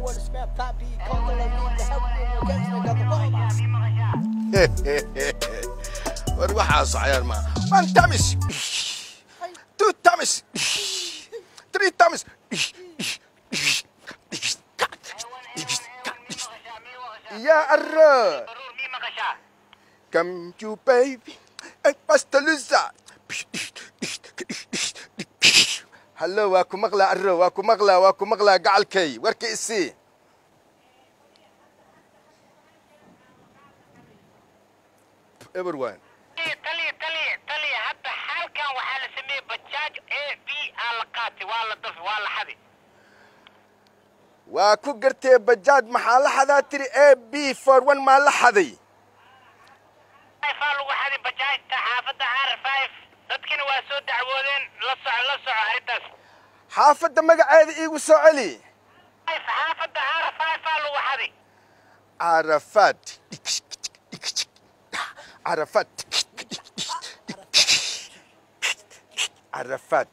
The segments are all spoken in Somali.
wanna smell papi, control me, the help me, against me, got the ball. War waxaas cayaar maa. One times, two times, three times. Ya arra. Come to baby and pastaluza. Hallo, waa ku maqlaa arro, waa ku maqlaa, waa ku maqlaa gacalkay, warka isii. Everyone. Taliya, taliya, taliya, hadda xaalkan waxaa la sameeyey bajaaj A B aa la qaatay, waa la dafi, waa la xadi. Waa ku gartee, bajaaj maxaa la xadaa tiri? A B 41 maa la xaday? Five aa lagu xadi bajaajta xaafadda R 5, dadkina waa soo dacwoodeen. La soco, la soco arrintaas. Xaafadda magaceeda iigu soo celi. Five, xaafadda R 5 aa lagu xadi. Carafaad, Carafaad, Carafaad.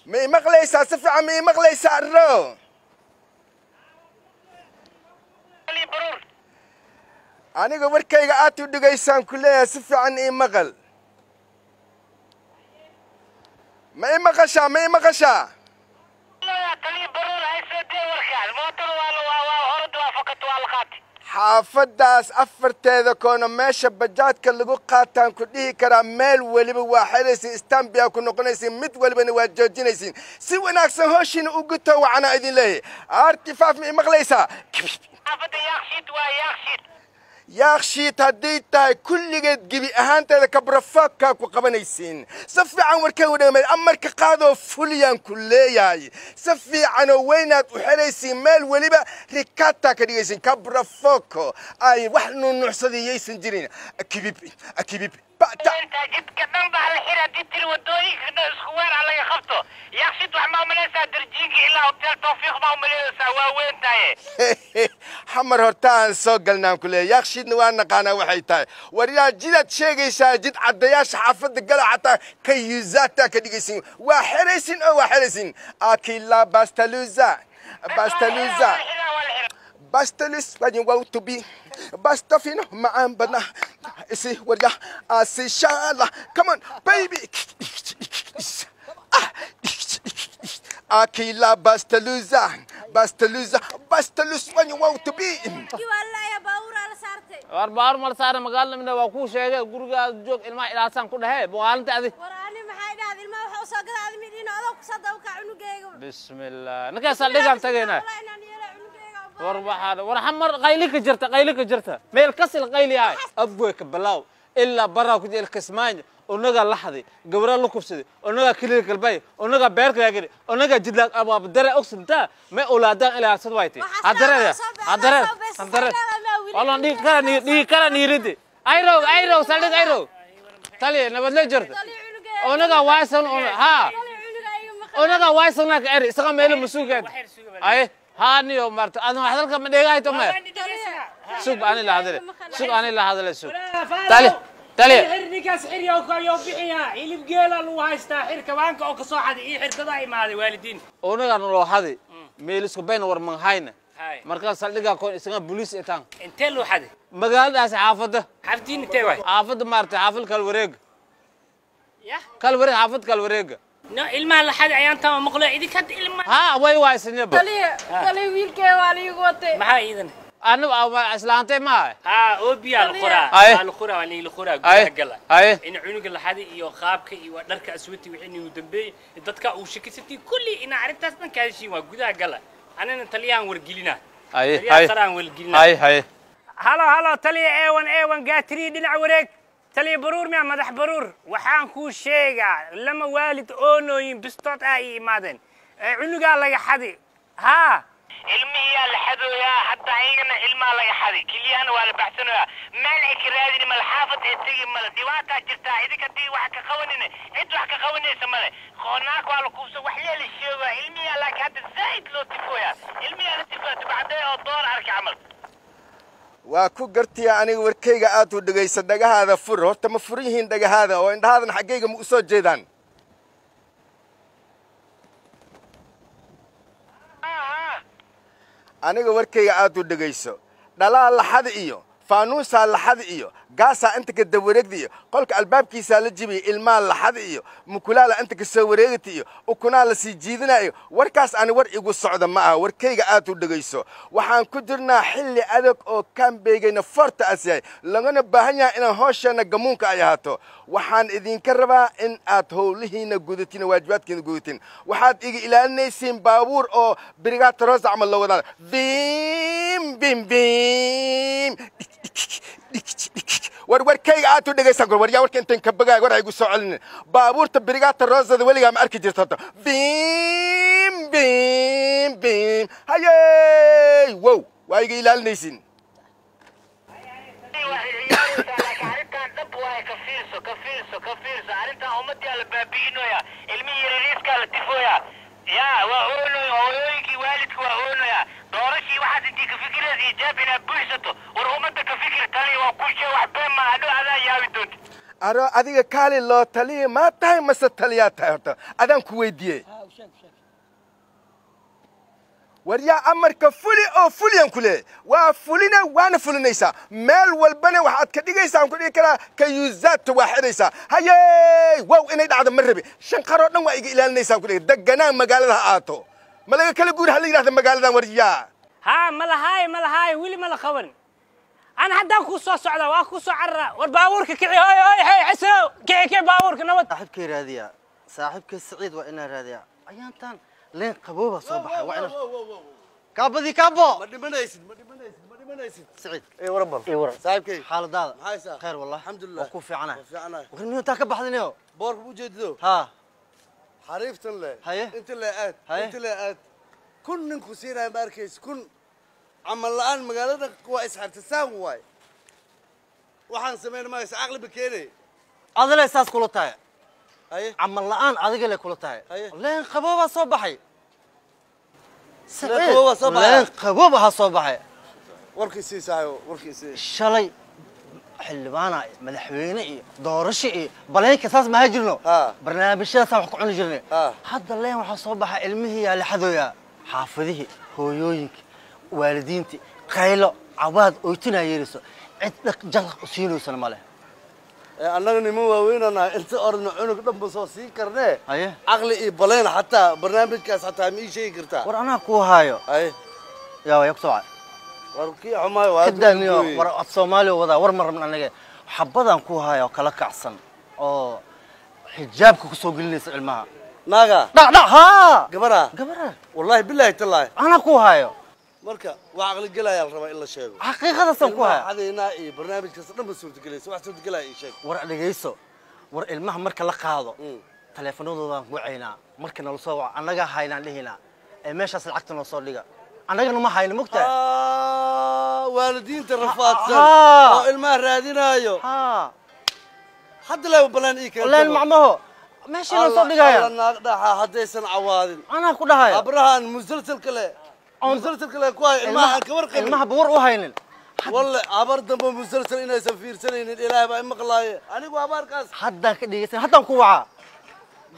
Ma ii maqlaysaa si fiican? Ma ii maqlaysaa arro? Taliya Baruur. Aniga warkayga aad u dhigaysaan ku leeyahay, si fiican ii maqal. Ma ii maqashaa? Ma ii maqashaa? Taliya Baruur, hay soo dee warkaan mootada waa la waa waa horada waa fakato, waa la qaatay. Xaafaddaas afarteeda koona meesha bajaajka lagu qaataan ku dhihi karaa, meel weliba waa xelaysiin, istambiya ku noqonaysiin, mid walibana waa joojinaysiin. Si wanaagsan hooshiina u guto wacanaa idin leeyahay. Artifaaf, ma ii maqlaysaa? Xaafadda Yaakshiid waa Yaakshiid. Yaakshiid hadday tahay, kulligeed gebi ahaanteeda kabrafoogkaa ku qabanaysiin. Si fiican warkay u dhamay, amarka qaadoo fuliyaan ku leeyahay. Si fiicanoo weynaad u xelaysiin, meel weliba rikataa ka dhigaysiin, kabrafooko ay wax nuunuucsaday yaysan jirin. Akibib akibib bata. Intaa jidka dhan baa la xira haddii tiri, wadooyinka dhan isku weer ha laga qabto. Yaakshiid wax maa umalaysaa? Darjiinka ilaa Hotel Tawfiiq maa umalaynaysaa? Waa weyn tahay. Xamar horta aan soo galnaan ku leeyahay, Yaakshiidna waa naqaanaa waxay tahay. War yaa jidaad sheegaysaa? Jid caddayaasha xaafadda gala xataa ka yuzaata ka dhigaysin, waa xeraysin oo waa xeraysin. Akila bastaluza bastaluza Waa la xiraa, waa la xiraa. Bastalus wajin wow to be bastafino macaan badna isi warya asishala. Come on baby. Ah. Akila bastaluza bastaluza bastalus when you want to be. Kii waa la laaya, baabuuraa la saartay. War baar mal saara magaalada mina, waa kuu sheegay, gurigaada joog, ilmaha ilaalsaan ku dhehe buqaalinta adi. War ani maxay dhahday? Ilmaha waxa usoo gada adi midhiina adoo kusoo dabkaa cunugeyga. Bismillah, ninkaas saldhigaan tagaynaa. Wallahi inaan yeela cunugeyga. War waxaa war xamar qayli ka jirta, qayli ka jirta, meel kasil qayli ahay, abgoy ka balaaw ilaa baraa ku jira Kismaayo, unaga laxday, gabra la kufsaday, unaga kiliir galbay, unaga beerka laagari, unaga jidlaag abaab dare ogsinta ma owlaadaan ilaalsad waytay. Hadarada hadarada hadarada wallan dhigi kara, dhigi kara niiridi ayrow ayrow saldhig ayrow. Taliya, nabadle jirta, unaga waysan ha unaga waysan ka eri isaga meelo masuugeed ay haaniyo marta adna wax dalka ma dheegahayto maya. Sug ani la hadle, sug ani la hadle, sug tali tali. Xir ninkaas, xir yow bixiyaa, hilib geela lagu haystaa, xir kawaanka oo kasoo xaday iyo xirkadaa imaaday waalidiin. Unaga naloo xadi meel isku bayn war manhayna. Hay. Markaa saldhigaa koon isaga booliis itaan. Intee loo xaday? Magaaladaas xaafadda. Xafdiin intee waay? Xaafadda maartay, xaafad kal wareega. Ya. Kal wareeg, xaafad kal wareega. No ilmaha la xaday ayaan taa maqlo idinka hadda ilma. Ha way waaysanaba. Taliya, taliya, wiilkee waa liigu watay. Maxaa iidan? Anu islaantay maaha. Ha oobiyaa la qoraa. Ay. Waa la qoraa, waa la qoraa. Ay. Gudaha gala. Ay. In cunuga la xaday iyo qaabka iyo waa dharka aswati wixii inuu dambeeyey dadka uu shakisatay kulli ina arrintaas dhan ka heshiin waa gudaha gala, anina taliyaan wargelina. Ay. Taliyaha ay saraan wargelina. Ay hay. Halo halo taliya, ewan ewan gaatiri dhinac wareeg. Taliya Baruur miya? Madax Baruur, waxaan kuu sheegaa lama waalid oonooyin bistood ah ii imaadeen. Ee, cunugaa laga xadi haa, ilmihiyaa la xadooyaa hadda, ayagana ilmaa laga xadi, keliyahana waa la baxsanayaa, meel ay ka raadini male, xaafad ay tegi male, dhibaataa jirtaa. Idinka hadii wax ka qabanina, cid wax ka qabanaysa male. Qoonaak waa la kuubsa, wax lee la sheegoyaa ilmihiyaa, laakiin hadda zaa'id loo tifooyaa ilmihiyaa la tifooyaa tubacdee oo door arka camal. Waa ku gartiya, aniga warkayga aad u dhegaysa, dhagahaada fur. Horta ma furan yihiin dhagahaada oo indhahaadan xaggayga ma u soo jeedaan? Aniga warkayga aad u dhegayso. Dhalaa laxada iyo faanuusaa laxada iyo gaasaa inta ka dawareegda iyo qolka albaabkiisaa la jibiyay ilmaa laxada iyo mukulaala inta ka soo wareegata iyo ukunaa la sii jiidinayo. Warkaas ani war igu socda ma aha. Warkayga aad u dhegayso. Waxaan ku jirnaa xilli adag oo kambeygayna forta as yahay, lagana baahan yahay inaan hoosheenna gamuunka ay ahaato. Waxaan idinka rabaa in aad howlihiina gudatiin, waajibaadkiina gudatiin. Waxaad iga ilaalinaysiin baabuur oo birigaata rosa camal loo wadaan, bim bim bim. War warkayga aad u dhegaysan kor. Waryaa, warka intan ka bagaay, war ha igu soo celinin. Baabuurta birigaata rosada weligaa ma arki jirto horta? Bim bim bim, hayey, wow, waa iga ilaalinaysiin. Arrintan dhab waaye, ka fiirso, ka fiirso, ka fiirso arrintan. Ummadii la baabi'inoya, ilmihii yariiskaa la tifooya, yaa waa oonoya, hooyooyinkii waalidka waa oonoya. Doorashii waxaad intii ka fikiraysa ijaab inaad buuxsato. War ummadda ka fikir, tali waa ku shee, wax been maa hadhow adaa yaabi doonta. Aro adiga kaali loo taliya maa tahay mase taliyaa tahay? Horta adaan ku weydiiyey. War yaa, amarka fuli oo fuliyan ku leeyahy. Waa fulina, waana fulinaysaa. Meel walbana waxaad ka dhigaysaa, aan ku dhigi karaa kayuusaadta waa xidhaysaa. Hayey, wow, inay dhacdo ma rabi. Shan qaroo dhan waa iga ilaalinaysaa ku dhigi. Deganaan magaalada ha aato, ma laga kala guuri ha la yidhahda magaaladan. War yaa, haa, ma lahaay, ma lahaay, weli ma la qaban. Ana haddaan kuu soo socdaa, waa kuu soo cararaa. War baabuurka kici, hoy hoy hoy, xasow, kici kici baabuurka, nabad. Saaxiibkay raadiyaa, saaxiibkay Saciid waa inaan raadiyaa. Ayaantaan leen qabooba soo baxay, waa inaan kaabadii kaabo. Ma dhimanaysid, ma dhimanaysid, ma dhimanaysid. Saciid. Ee waran bal. Ii waran. Saaxiibkay. Xaaladaada? Maxaa haysaa? Khayr wallah. Alxamdulilah. Waa ku fiicanahay. Waa fiicanahay. War niyo, intaa ka baxdinayo? Boorka u jeedido. Haa. Xariiftan le. Haye. Inta le aad. Haye. Inta le aad. 1000 ninku siinaya ma arkaysa? 1000 camal la'aan magaalada waa isxarta saan waay. Waxaan samayn maysa, caqli ba keenay. Adale saas kula tahay? Haye. Camal la'aan adiga le kula tahay? Haye. Leen qaboobaa soo baxay. Leen qaboobaa soo baxay. Leen qaboob ahaa soo baxay. Warkii sii saaxiibo, warkii sii. Shalay xildhibaana, madaxweyne iyo doorasho iyo baleenka saas maha jirno? Ha. Barnaamijyadaasaan wax ku cuni jirnay. Ha. Hadda leen waxaa soo baxa ilmihii yaa la xadooyaa, xaafadihii, hooyooyinka, waalidiintii, qaylo cabaad oytinaa yeerayso, cid dhaq jalaq u siinaysana ma leh. Ee annaga niman waaweynanahay, inta orna cunug dhan ba soo siin karnee. Haye. Caqli iyo baleen xataa barnaamijkaas xataa ma ii sheegi kartaa? War anaa kuu haayo. Haye. Yaa waa ku soo wacay. War kii xumaayo waa. Ka daaniyo war ad Soomaaliya wadaa. War ma rabna anaga. Xabadaan kuu haayo oo kala kacsan oo xijaabka ku soo gelinaysa ilmaha. Naaga. Dhac dhac, haa. Gabara. Gabara. Wallahi billahi tallahi. Anaa kuu haayo. Marka wax caqli gelaya la rabaa in la sheego. Xaqiiqadaasaan ku haya. Xadaynaa iyo barnaamijkaas dhan ba suurtagelaysa, wax suurtagelaya ii sheeg. War dhegayso, war ilmaha marka la qaado taleefanadoodan wacaynaa, marka nala soo waco annagaa haynaan dhihinaa ee meeshaas lacagta noo soo dhiga. Annagana ma hayno, mogtahay? Ah, waalidiinta rafaadsan Ha. oo ilmaha raadinaayo. Haa. Hadda leba balaan ii keento. Leen macmaho meeshii noo soo dhigaya. Alla naag dhaxa haddaysan cawaadin. Anaa ku dhahaya. Abrahan musalsalka le, musalsalka le ku hayo ilmaha aan ka warqabin. Ilmaha bawar u haynin. Walle abar dambe musalsal inaysan fiirsanaynin, ilaahay baa i maqlaaye anigu abaarkaas. Haddaan ka dhegaysan, haddaan ku wacaa.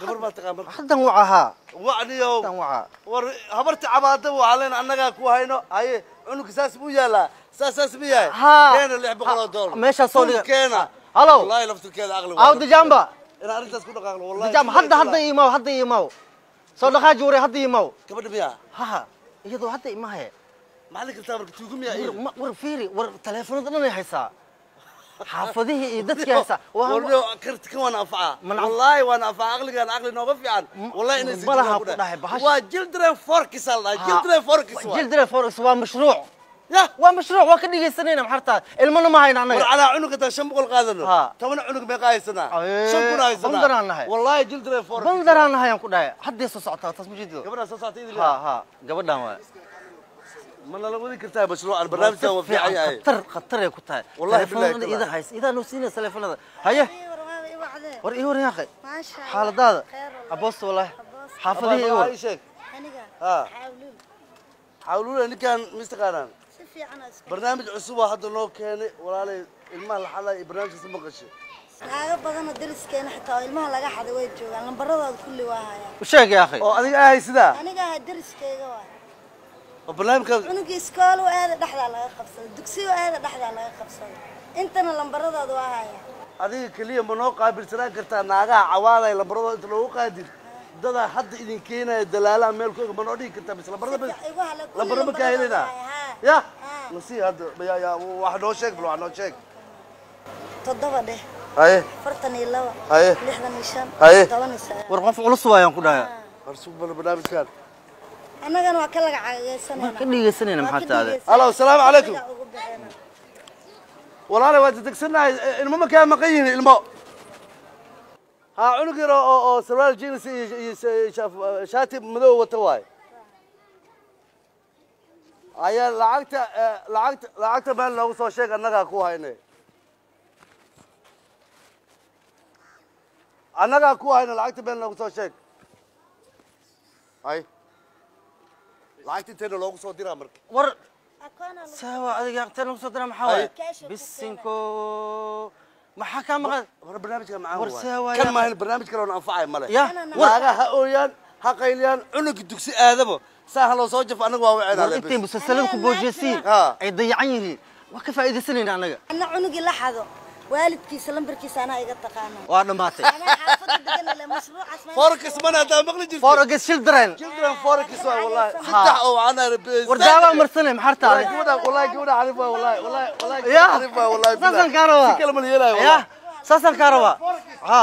Gabar baa taqaan marka? Haddaan wacaa, haa. Wacniyow. Haddaan wacaa. War habarta cabaadaba waxaa leen annagaa ku hayno. Haye, cunuga saas buu yaalaa, saas saas ma yahay? Haa. Keena $600. Meeshaas soo dhiga. Kun keena. Halow. Wallahi laftirkeeda aqli. Aw Dijamba. Inaan arrintaas ku dhaqaaqno wallahi. Dijamba, hadda hadda imaw, hadda imaw, soo dhaqaaji ware, hadda imaw. Gabadha miyaa? Haha, iyadoo hadda imahaye. Maxaa la kartaa marka tuugo miyaa? War war fiiri, war taleefanada dhan ay haysaa, xaafadihii iyo dadkii haysaa. Warno karti kan waan anfacaa. Wallahi waan anfacaa, aqligaan aqli nooga fiican wallahi inay Malaha ku dhahay bahash. Waa children forkis al dhahay, children forkis waa. Children forex waa mashruuc. Ya. Waa mashruuc, waa ka dhegaysanayna. Maxartaa ilmana ma hayna war annaga. Calaa cunug hataa 500 qaadano. Ha. 10 cunug meeqa haysanaa? Ee, 5000 haysanaa. bandaraan nahay. Wallahi children forkis. Bandaraan nahay aan ku dhahay. Haddii soo socotaa taas ma jeedido. Gabadhaa soo socota idil. Ha ha, gabadhaan waa. Ma nala wadi kartaa mashruucan? Barnaamijkan waa fiican yahay. Khatar khatar ay ku tahay. Wallahi billahi Taleefanada tallahi. idaa haysa, idaa noo siinaysa taleefanada. Haye. War ii war yaaqay. Maasha Allah. Xaaladaada? Khayr wallahi. Aboosto wallahi. Aboosto. Xaafadihii ii war. Ii sheeg. Aniga? Ha. Xawluul. Xawluula ninkan mistaqaanaan. Si fiican oo isku. Barnaamij cusub oo hadda noo keenay walaalay, ilmaha la xalay iyo barnaamijkaas maqashay. Naago badan oo deriskeena xitaa oo ilmaha laga xaday way joogaan, lambaradooda kulli waa hayaan. U sheeg yaaqay. Oo adiga ahay sidaa? Aniga ahay, deriskeyga waay. Barnaamijka Cunugii iskool u aada dhexdaa laga qabsaday, dugsiga u aada dhexdaa laga qabsaday, intana lambaradooda waa haya. Adiga keliya ma noo qaabilsanaan kartaa naagaha cawaaday lambaradooda inta loogu qaadir dadaa hadda idin keenaya dalaalaha meel ku eg ma noo dhigi kartaa mise lambarada bas? Igu hala kulli. Lambaro ma kaa helaynaa? Lambaradooda haya, ya haa. Nasi hadda ya ya wax noo sheeg, bal wax noo sheeg. 7 dheh. Haye. 42. Haye. 65. Haye. 19. War qof culus waayaan ku dhahaya. Harsug bal barnaamijkan. Annagana waa ka laga cagaysanayna. Waa ka dhegeysanayna, maxaa taade? Alo, asalaamu calaykum. Walaalay, waa dedegsanahay. Ilmo ma kaa maqan yihiin? Ilmo ha cunug yar oo sarwaal jeans iyo shaati madow wata waay. Ayaa lacagta lacagta meel noogu soo sheeg, annagaa ku hayne, annagaa ku hayne. Lacagta meel noogu soo sheeg. Hay, lacagta inteena loogu soo diraa marka? War saawa adiga intee lagu soo diraa? Maxaa waaye? Cash ku Bisinko, maxaa kaa maqan? War barnaamijka macaan War waay. see waay Kan yaa- maahan barnaamij kale oon anfacay male. Ya war Naaga ha ooyaan, ha qayliyaan, cunuga dugsi aadabo saa ha loo soo jafo, annaga waa War waceenaa. intay musalsalada ku boojiyasiin Ha. ay dayacan yihiin, waa ka faa'iidaysanayna annaga. Anna cunugii la xado waalidkiisa lambarkiisa anaa iga taqaana. Waa dhammaatay. Anaa xaafadda degan ile mashruucaas Forex mana haddaa maqli jirtay? For against children. Children forex waay, wallahi. Ha. Saddex oo wacana. War daawaa marsanay, maxaa wallahi taade? Gabadha, wallahi gabadha xarif waay, wallahi wallahi wallahi Ya gabadha xarif waay, wallahi. Saasaan kaa rabaa. Si kale ma la yeelayo Ya wallahi. saasaan kaa rabaa, ha.